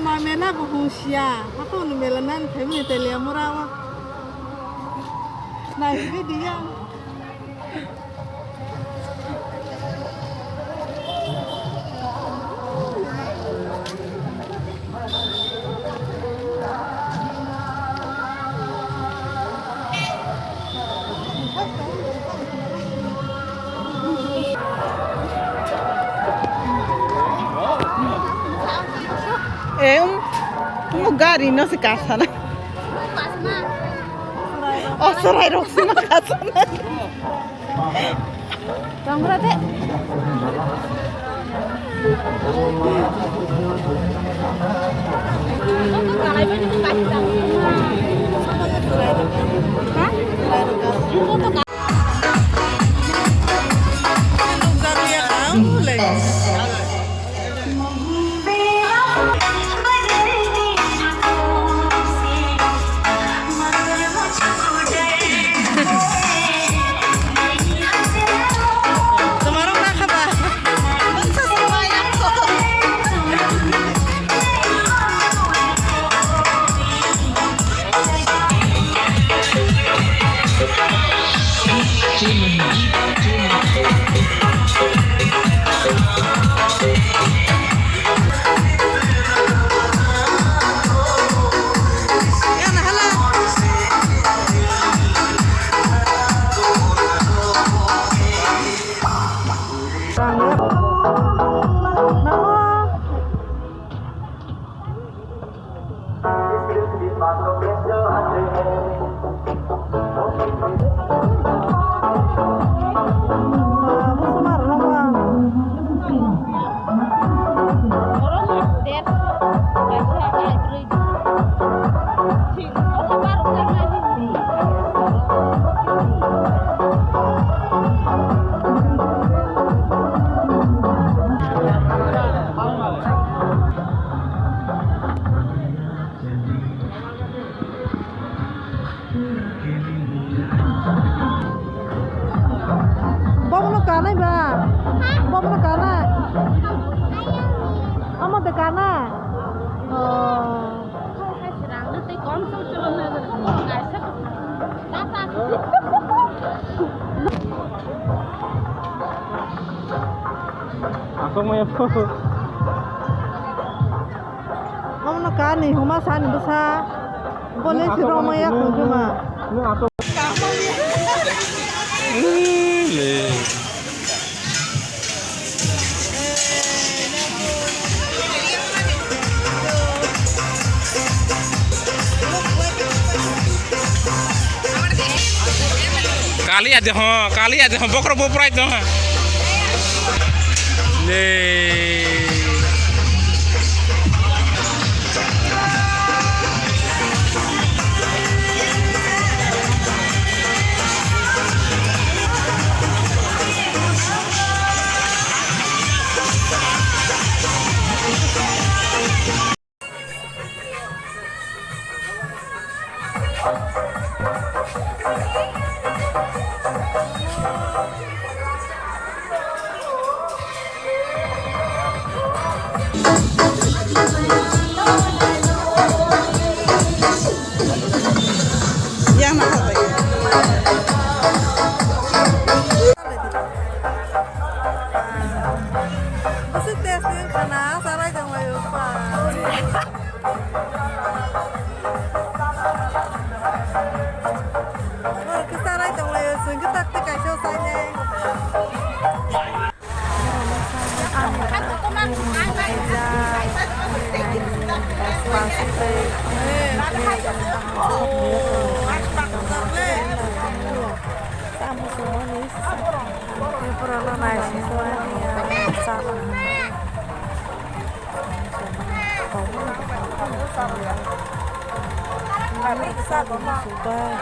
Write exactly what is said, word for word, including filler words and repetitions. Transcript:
Ma mela bo hung sia, hato no mela nan thai mi tele mura wa. Nai bi dia. Eh, um, um, gari no se kasana. Oh, sarai rok se ma kasana. Tongra de. Bomono kanai ba? Bomono kanai? Amo de kanai? Oh. Asok maya. Omono kani huma sani bwsa. Bole si roma ya khujuma. Kali aja ho, kali aja ho, bokrok bo prai tong ha. Le. Bwswk test wngkha na, charai tonglaio pa. Borok khe charai tonglaio, chwng khe tak tei kaisa chainai. Tamo songmani, Tripura no naisingmani, ah, chama. Subai,